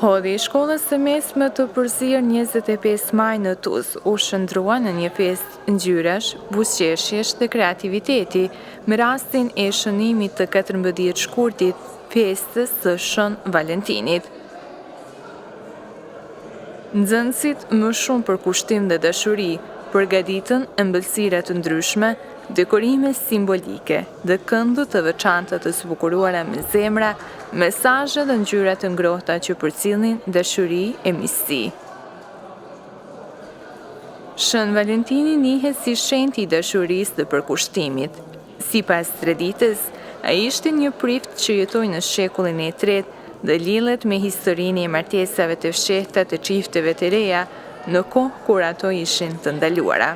Holli i shkollës së mesme të përzier 25 maj në Tuz u shndërrua në një festë ngjyrash, buzëqeshjesh dhe kreativiteti me rastin e shënimit të 14 shkurtit, festës së Shën Valentinit. Nxënësit me shumë përkushtim dhe dashuri përgatitën ëmbëlsira të ndryshme, dekorime simbolike dhe kënde të veçanta të zbukuruara me zemra, mesazhe dhe ngjyra të ngrohta që përcillnin dashuri e miqësi. Shën Valentini njihet si shenjti i dashurisë dhe përkushtimit. Sipas traditës, ai ishte një prift që jetoi në shekullin e tretë dhe lidhet me historinë e martesave të fshehta të çifteve të reja në kohë kur ato ishin të ndaluara.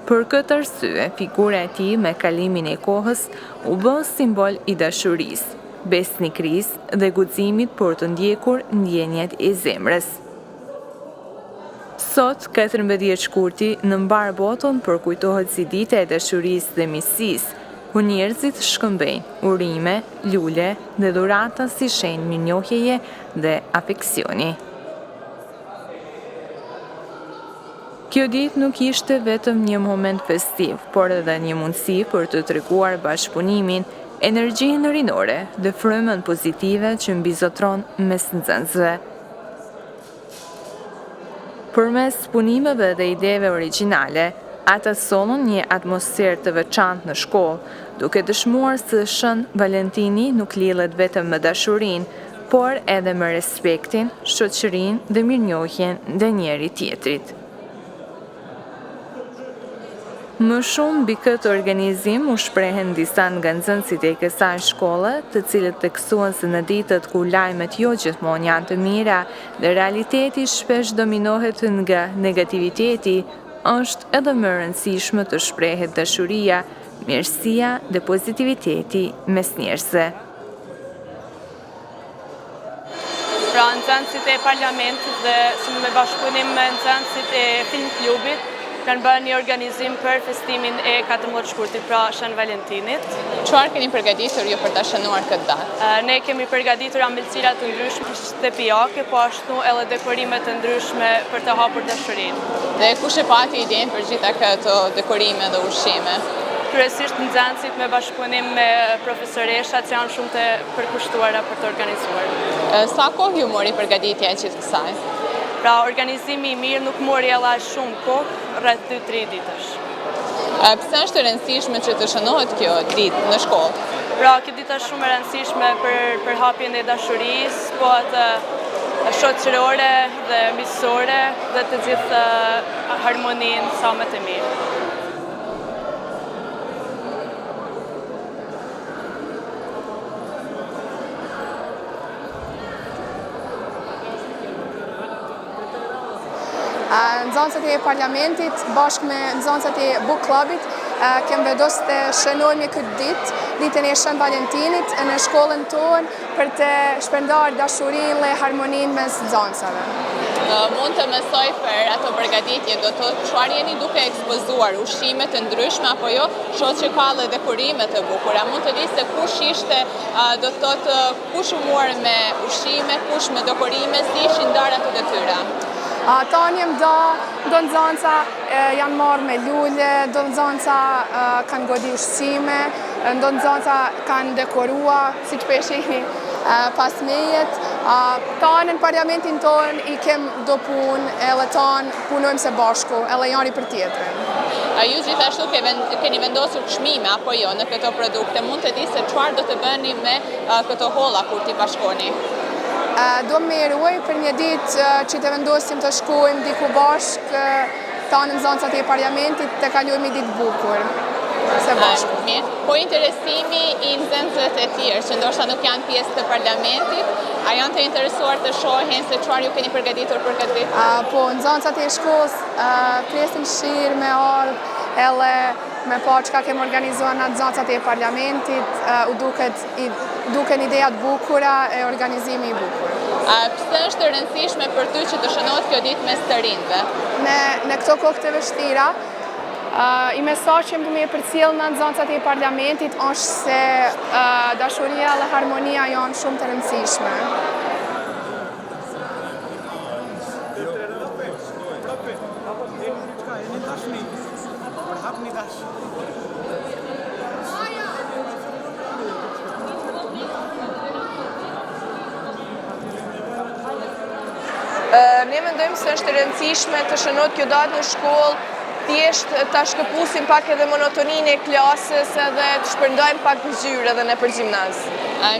Për këtë arsye, figura e tij me kalimin e kohës u bë simbol i dashurisë, besnikërisë dhe guximit për të ndjekur ndjenjat e zemrës. Sot, 14 shkurti, në mbarë botën përkujtohet si dita e dashurisë dhe miqësisë, ku njerëzit shkëmbejnë urime, lule dhe dhurata si shenjë mirënjohjeje dhe afeksioni. Kjo ditë nuk ishte vetëm një moment festiv, por edhe një mundësi për të treguar bashkëpunimin, energjinë rinore dhe frymën pozitive që mbizotëron mes nxënësve. Përmes punimeve dhe ideve origjinale, ata sollën një atmosferë të veçantë në shkollë, duke dëshmuar se Shën Valentini nuk lidhet vetëm me dashurinë, por edhe me respektin, shoqërinë dhe mirënjohjen ndaj njëri-tjetrit. Më shumë mbi këtë organizim u shprehen disa nga nxënësit e kësaj shkolle, të cilët theksuan se në ditët kur lajmet jo gjithmonë janë të mira dhe realiteti shpesh dominohet nga negativiteti, është edhe më e rëndësishme të shprehet dashuria, mirësia dhe pozitiviteti mes njerëzve. Pra nxënësit e parlamentit dhe me bashkëpunim me nxënësit e film klubit kanë bërë një organizim për festimin e 14 shkurtit, pra Shën Valentinit. Çfarë keni përgatitur ju për ta shënuar këtë datë? Ne kemi përgatitur ëmbëlsira të ndryshme shtëpiake, po ashtu edhe dekorime të ndryshme për të hapur dashurinë. Dhe kush e pati idenë për gjitha këto dekorime dhe ushqime? Kryesisht nxënësit me bashkëpunim me profesoreshat që janë shumë të përkushtuara për të organizuar. Sa kohë ju mori përgatitja e gjithë kësaj? Pra, organizimi i mirë nuk mori edhe aq shumë kohë, rreth 2-3 ditësh. Pse është e rëndësishme që të shënohet kjo ditë në shkollë? Pra, kjo ditë është shumë e rëndësishme për përhapjen e dashurisë, po atë shoqërore dhe miqësore dhe të gjithë harmoninë sa më të mirë. Nxënësit e parlamentit bashkë me nxënësit e book clubit kem vendosë të shënojmë këtë ditë, ditën e Shën Valentinit në shkollën tonë për të shpërndarë dashurinë dhe harmoninë mes nxënësve. Mund të mësoj për ato përgatitje, do të thotë çfarë jeni duke ekspozuar, ushqime të ndryshme apo jo, Shoh që ka dhe dekorime të bukura. Mund të di se kush ishte, do të thotë, kush u mor me ushqime, kush me dekorime, si ishin ndarë ato detyra? Tanë jem da, do nxansa janë marrë me lule, do nxansa kanë gati ushqime, do nxansa kanë dekorua, siç po e shihni pas meje. Tanë në parlamentin tonë i kem do punë edhe tanë punojmë së bashku, edhe njëri për tjetrin. A ju gjithashtu keni vendosur çmime apo jo në këto produkte? Mund të di se çfarë do të bëni me këto të holla kur t'i bashkoni? Do me i ruaj për një ditë që të vendosim të shkojmë diku bashkë, tanë nxënësat e parlamentit të kalojmë një ditë bukur së bashku. Mirë, po interesimi i nxënësve të tjerë që ndoshta nuk janë pjesë të parlamentit, a janë të interesuar të shohin se çfarë ju keni përgatitur për këtë ditë? Po, nxënësat e shkollës presin shirë me ardhë edhe me pa çka kem organizuar na nxënësat e parlamentit, u duket, duken ideja të bukura e organizimi i bukur. Pse është e rëndësishme për ty që të shënohet kjo ditë mes të rinjve? Në, në këto kohë të vështira, i mesazh që me e përcjell na nxënësat e parlamentit është se dashuria dhe harmonia janë shumë të rëndësishme. Ne mendojmë se është e rëndësishme të shënohet kjo datë në shkollë, thjesht ta shkëpusim pak edhe monotoninë e klasës edhe të shpërndajmë pak ngjyrë edhe nëpër gjimnaz.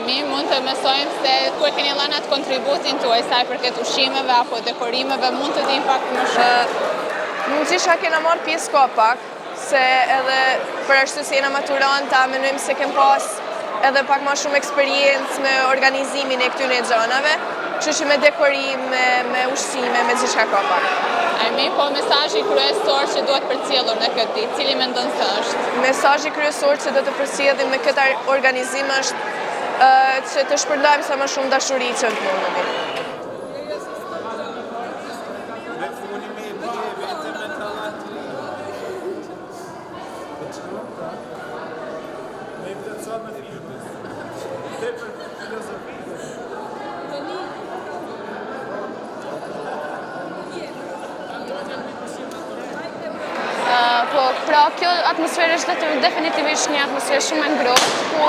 Mi mund të mësojmë se ku e keni dhënë atë kontributin tuaj sa i përket ushqimeve apo dekorimeve, mund të dim pak më shumë? Në gjithçka kena marrë pjesë ka pak, se edhe për arsye se jena maturanta, menojmë se kem pas edhe pak ma shumë eksperiencë me organizimin e këtyne gjanave, kështu që me dekorim, me, me ushqime, me gjithçka ka pak. A mi, po mesazhi kryesor që duhet përcjellur në këtë ditë, cili mendon se është? Mesazhi kryesor që do të përcjellim me këtë organizim është që të shpërndajmë sa më shumë dashuri që të mundemi. Po, pra kjo atmosferë është definitivisht një atmosferë shumë e ngrohtë, ku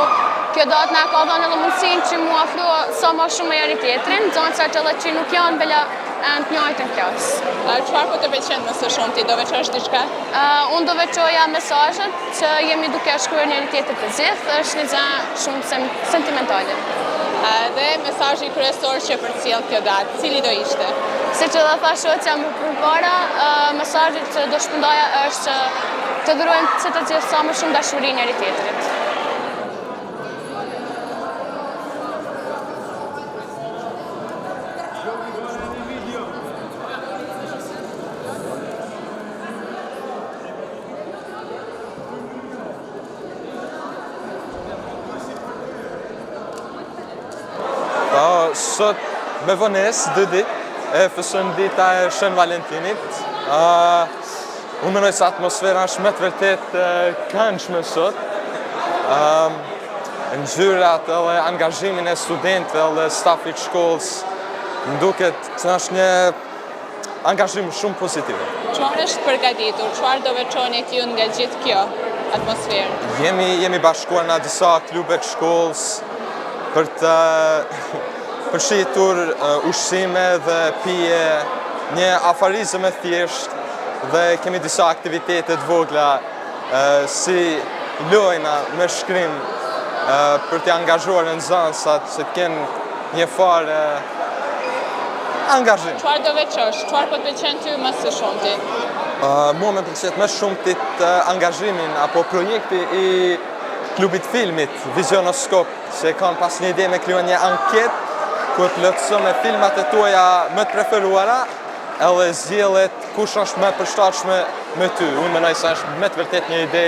kjo datë na ka dhënë edhe mundësinë që mu afru sa ma shumë me njëri tjetrin, nxënësat edhe që nuk janë bela në të njëjtën klasë. Çfarë po të pëlqen më së shumti, do veçosh diçka? Unë do veçoja mesazhet që jemi duke shkruar njëri tjetrit të gjithë, është një gjë shumë sentimentale. Dhe mesazhi kryesor që përcjell kjo datë, cili do ishte? Siç edhe tha shoqja më përpara, mesazhi që do shpërndaja është që të dhurojmë që të gjithë sa më shumë dashuri njëri tjetrit. Sot me vonesë, dy ditë, e festojmë dita e Shën Valentinit. Unë mendoj se atmosfera është me të vërtetë e këndshme sot. Ngjyrat edhe angazhimin e studentëve edhe stafit shkollës, më duket se është një angazhim shumë pozitiv. Çfarë është përgatitur? Çfarë do veçonit ju nga gjithë kjo atmosferë? Jemi, jemi bashkuar në disa klube të shkollës për të përshitur ushqime dhe pije, një afarizëm e thjeshtë dhe kemi disa aktivitete të vogla si lojna me shkrim për të angazhuar nxënësat që të kenë një farë angazhim. Çfarë do veçosh? Çfarë po të pëlqen ty më së shumti? Mua më pëlqen më shumti angazhimin apo projekti i klubit filmit Vizionoskop, që kanë pas një ide me kriju një anketë ku e plotëson me filmat e tuaja më të preferuara, edhe zgjedhet kush është më përshtatshme me ty. Unë mendoj se është me të vërtet një ide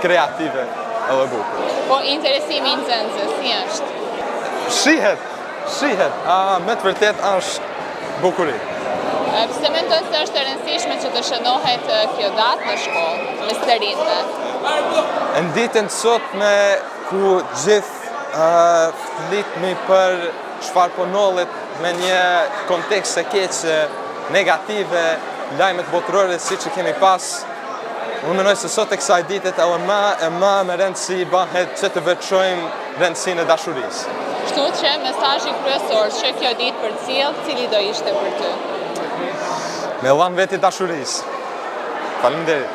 kreative edhe bukur. Po interesimi i nxënësve, si është? Shihet, shihet, a, me të vërtet është bukuri. Pse mendon se është e rëndësishme që të shënohet kjo datë në shkollë, mes të rinjve? Në ditën e sotme ku gjithë flitmi për çfarë po ndodhet me një kontekst e keqe, negative, lajmet botërore si që kemi pas, unë mendoj se sot e kësaj ditet edhe më e më me rëndësi bëhet që të veçojmë rëndësinë e dashurisë. Kështu që mesazhi kryesor që kjo ditë përcjell, cili do ishte për ty? Me dhanë veti dashurisë. Faleminderit.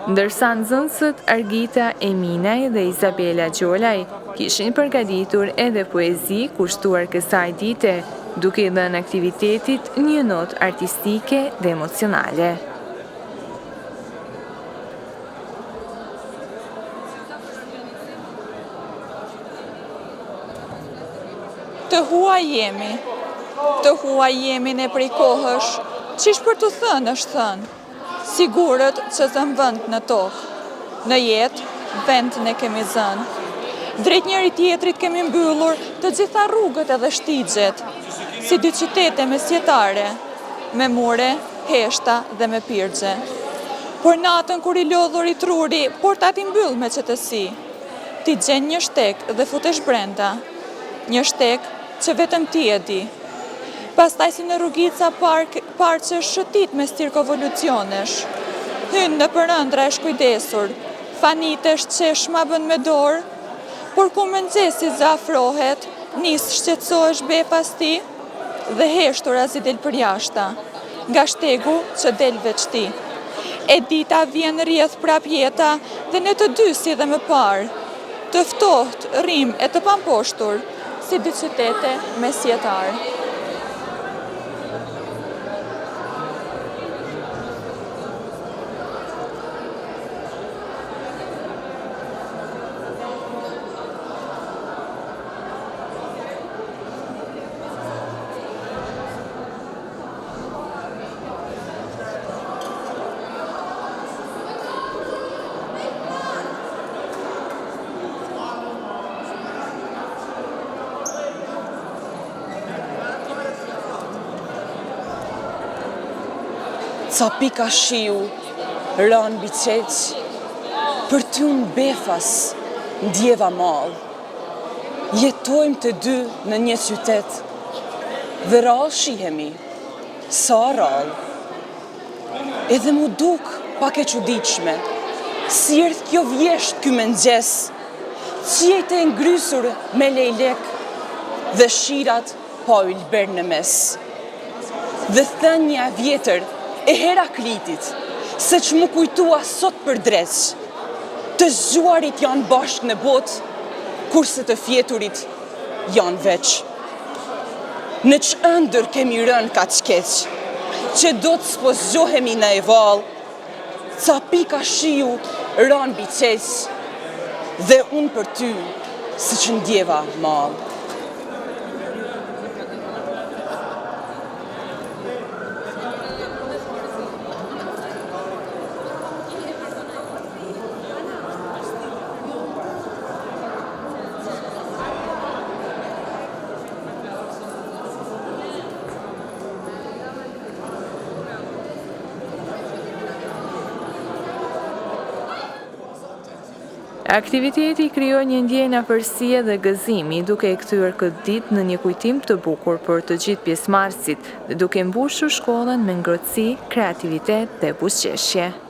Ndërsa nxënëset Argita Eminaj dhe Izabela Gjolaj kishin përgatitur edhe poezi kushtuar kësaj dite, duke i dhënë aktivitetit një notë artistike dhe emocionale. Të huaj jemi, të huaj jemi ne prej kohësh, qysh për t'u thënë është thënë. Si gurët që zënë vend në tokë. Në jetë, vend ne kemi zënë. Drejt njëri-tjetrit kemi mbyllur të gjitha rrugët edhe shtigjet, si dy qytete mesjetare, me mure, heshta dhe me pirgje. Por natën kur i lodhuri truri portat i mbyll me qetësi, ti gjen një shteg dhe futesh brenda. Një shteg që vetëm ti e di. Pastaj si në rrugica parqesh shëtit mes cirkovolucionesh. Hyn nëpër ëndrra e shkujdesur, fanitesh qesh ma bën me dorë, por kur mëngjesi zë afrohet, nis shqetësohesh befas ti, dhe heshturazi del përjashta, nga shtegu që del veç ti. E dita vjen rrjedh prapë jeta dhe ne të dy si dhe më parë, të ftohtë rrimë e të pamposhtur, si dy qytete mesjetarë. Ca pika shiu ranë mbi qelq, për ty unë befas ndjeva mall. Jetojmë të dy në një qytet dhe rrallë shihemi, sa rrallë. Edhe m'u duk pak e çuditshme, si erdh kjo vjeshtë ky mëngjes, qiejt e ngrysur me lejlek dhe shirat pa ylber në mes. Dhe thënia e vjetër e Heraklitit, seç m'u kujtua sot për dreq, të zgjuarit janë bashkë në botë, kurse të fjeturit janë veç. Në ç'ëndërr kemi rënë kaq keq, që dot s'po zgjohemi na vallë, ca pika shiu ranë mbi qelq, dhe unë për ty siç ndjeva mall. Aktiviteti krijoi një ndjenjë afërsie dhe gëzimi, duke e kthyer këtë ditë në një kujtim të bukur për të gjithë pjesëmarrësit dhe duke mbushur shkollën me ngrohtësi, kreativitet dhe buzëqeshje.